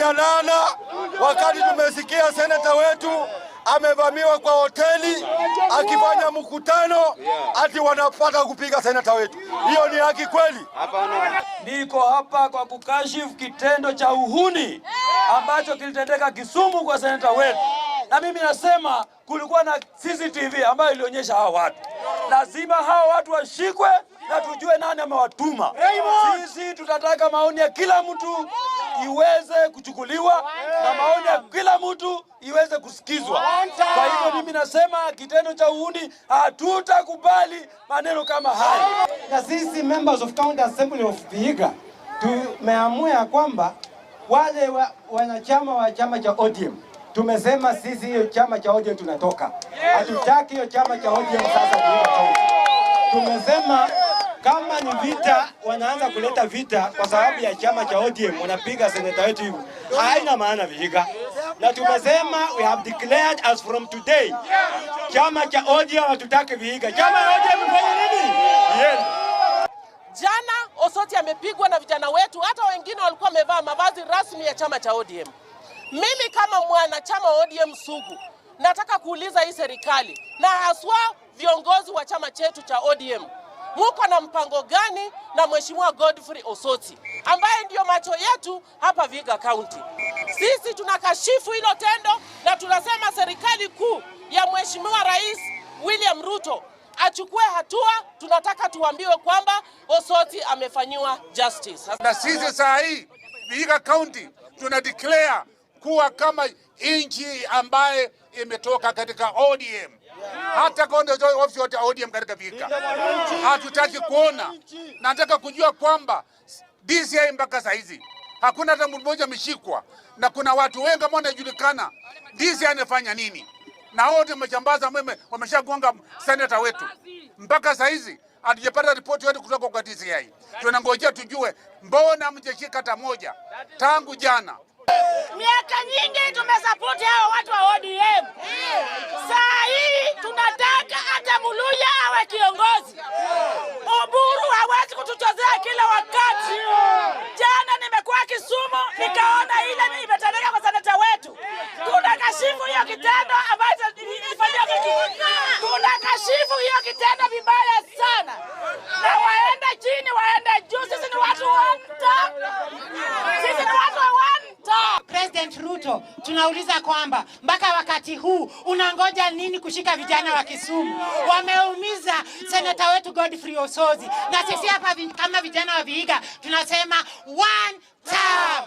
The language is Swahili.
Hatujalala wakati tumesikia seneta wetu amevamiwa kwa hoteli akifanya mkutano, ati wanapata kupiga seneta wetu. Hiyo ni haki kweli? Niko hapa kwa kukashifu kitendo cha uhuni ambacho kilitendeka Kisumu kwa seneta wetu, na mimi nasema kulikuwa na CCTV ambayo ilionyesha hawa watu. Lazima hawa watu washikwe na tujue nani amewatuma. Sisi tutataka maoni ya kila mtu iweze kuchukuliwa na maoni ya kila mtu iweze kusikizwa. Kwa hivyo mimi nasema kitendo cha uhuni, hatutakubali maneno kama haya. Na sisi members of County Assembly of Vihiga tumeamua ya kwamba wale wanachama wa chama cha ODM, tumesema sisi hiyo chama cha ODM tunatoka, hatutaki hiyo chama cha ODM sasa Vihiga County. Tumesema kama ni vita, wanaanza kuleta vita kwa sababu ya chama cha ODM, wanapiga seneta wetu hivyo, haina maana Vihiga. Na tumesema we have declared as from today, chama cha ODM hatutaki Vihiga. Chama ya ODM ifanye nini? Iende. Jana Osoti amepigwa na vijana wetu, hata wengine walikuwa wamevaa mavazi rasmi ya chama cha ODM. Mimi kama mwanachama wa ODM sugu, nataka kuuliza hii serikali na haswa viongozi wa chama chetu cha ODM, muko na mpango gani na Mheshimiwa Godfrey Osoti ambaye ndiyo macho yetu hapa Vihiga County? Sisi tunakashifu hilo tendo na tunasema serikali kuu ya Mheshimiwa Rais William Ruto achukue hatua. Tunataka tuambiwe kwamba Osoti amefanyiwa justice. Na sisi saa hii Vihiga County tuna declare kuwa kama nchi ambaye imetoka katika ODM. Hata county office yote ya ODM katika Vihiga hatutaki kuona. Nataka kujua kwamba DCI mpaka saa hizi hakuna hata mtu mmoja ameshikwa, na kuna watu wengi ambao wanajulikana DCI anafanya nini, na wote majambazi ambao wameshagonga seneta wetu. Mpaka saa hizi hatujapata ripoti yote kutoka kwa DCI. Tunangojea tujue mbona mjashika hata moja tangu jana. Miaka nyingi tumesapoti hao watu wa ODM. Saa hii tunataka hata Muluya awe kiongozi. Oburu hawezi kutuchezea kila wakati. Jana nimekuwa Kisumu nikaona ile imetendeka kwa seneta wetu. Tuna kashifu hiyo kitendo ambacho ilifanyika. Tuna kashifu hiyo kitendo vibaya sana, na waende chini, waende juu. Sisi ni watu wa term. Sisi ni watu wa one term. President Ruto, tunauliza kwamba mpaka wakati huu unangoja nini kushika vijana wa Kisumu? Wameumiza seneta wetu Godfrey Osotsi, na sisi hapa kama vijana wa Vihiga tunasema one term.